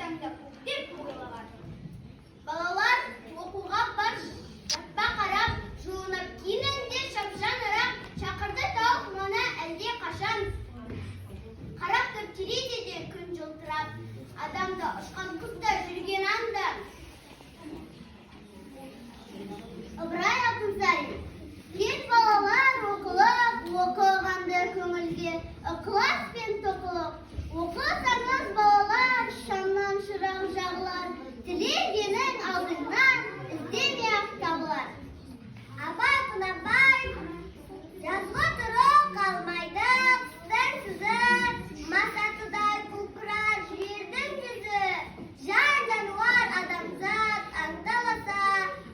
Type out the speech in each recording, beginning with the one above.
таңда көктеп ойлаған. Балалар, оқуға бар, жатпа қарап, жуынып киініңдер шапшанырақ, шақырды тауық мұны әлде қашан. Қарап тұр терезеден күн жылтырап, адам да, ұшқан құс та, жүрген аң да. Ыбырай Алтынсарин. Кел, балалар, оқылық, оқығанды көңілге ықыласпен тоқылық. Оқысаңыз, балалар, шамнан шырақ жағылар, тілегенің алдыңнан іздемей ақ табылар. Абай Құнанбаев. Жазғы тұры қалмайды қыстың сызы, масатыдай құлпырар жердің жүзі. Жан жануар, адамзат анталаса,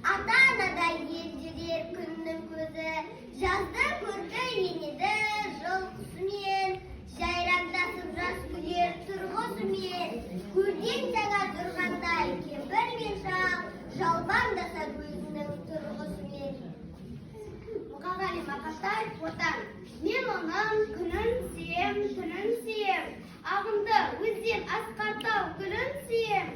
ата анадай елжірер күннің көзі. Жаздың көркі енеді жыл құсымен, жайраңдасып жас күлер тұрғысымен. Көрден жаңа тұрғандай кемпір мен шал жалбаңдаса өзінің тұрғысымен. Мұқағали Мақатаев. Отан. Мен оның күнін сүйем, түнін сүйем, ағынды өзен, асқар тау, гүлін сүйем.